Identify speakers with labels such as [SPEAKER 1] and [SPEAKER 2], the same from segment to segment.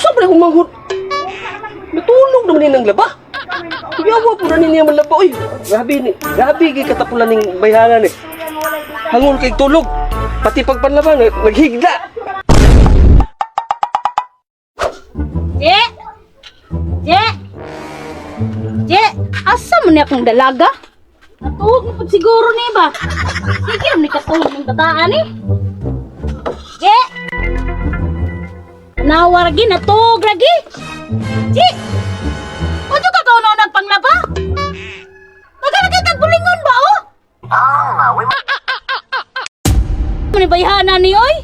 [SPEAKER 1] Unsa ba humanghod? Natulog naman ni nang laba. Yawa po na niya manlaba oy. Grabe ni, grabe gyud katapulan ning bayhanan eh. Hangol kay tulog. Pati pagpanlaba naghigda.
[SPEAKER 2] Je! Je! Je! Asa man ni akong dalaga? Natuog na pud siguro ni ba? Sige ni katuog ng bataan eh. Je! Nawa lagi, natuog lagi. Je! Ojo ka kaunaw nagpanglaba? Nagalagay tagbulingon ba oh? Ni bayhana ni oy?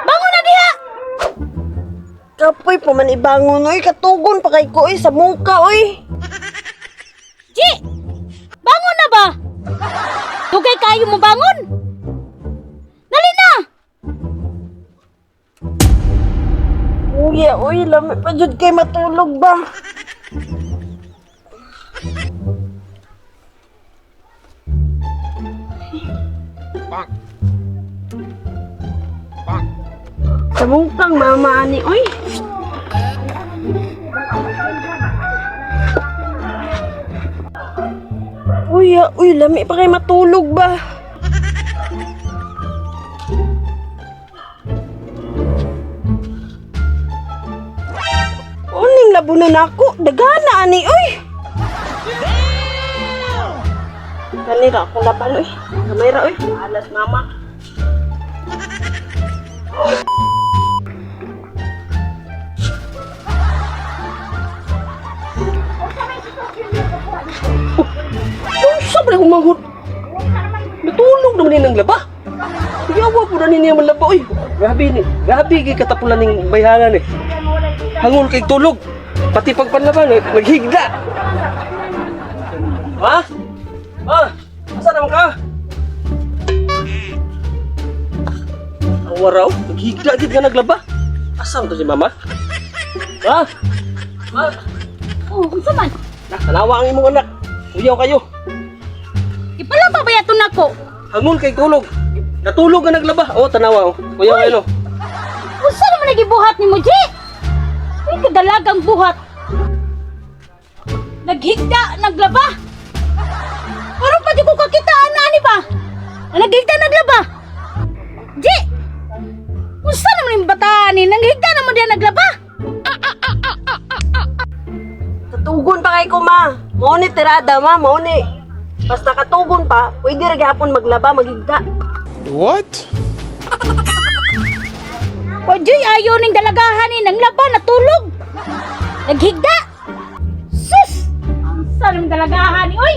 [SPEAKER 2] Bangon na diha!
[SPEAKER 3] Kapoy pa man ibangon oy, katugon pa kay ko oy sa muka oy.
[SPEAKER 2] Ji! Bangon na ba? Dugay kayo mo bangon? Dali na!
[SPEAKER 3] Kuya oy, lami pa jud kay matulog ba. Sa mukang mama ani oy. Uy, uy, lami pa kay matulog ba? Uning labunon ako, dagana ani oy. Kanira akong laban oy. Gamay ra oy. Alas mama.
[SPEAKER 1] Unsa ba humanghod? Natulog naman ni nang laba. Yawa po na niya manlaba oy. Grabe ni, grabe gyud katapulan ning bayhanan eh. Hangol kay tulog. Pati pagpanlaba naghigda. Ha? Ma, asa naman ka? Ang waraw, naghigda gid nga naglaba. Asa man to si mama? Ha? Ma,
[SPEAKER 2] Oh, unsa man?
[SPEAKER 1] nah, tanawa ang imong anak. Uyaw kayo.
[SPEAKER 2] Ipalaba ba yato nako?
[SPEAKER 1] Hangol kay tulog. Natulog nga naglaba. Oh, tanawa oh. Kuya kayo no.
[SPEAKER 2] Unsa naman nagibuhat nimo, Ji? Uy, kadalagang buhat. Naghigda, naglaba. Parang pa di ko kakitaan na ani ba? Naghigda, naglaba. Ji! Unsa naman yung bataan ni? Naghigda naman diya naglaba.
[SPEAKER 3] Katugon pa kay ko ma. Mao ni tirada ma, mao ni. Basta katugon pa, pwede ra gihapon maglaba, maghigda.
[SPEAKER 4] What?
[SPEAKER 2] O Joy, ayaw ning dalagahan ni nang laba, natulog. Naghigda. Sus! Ang sarang dalagahan ni, oy!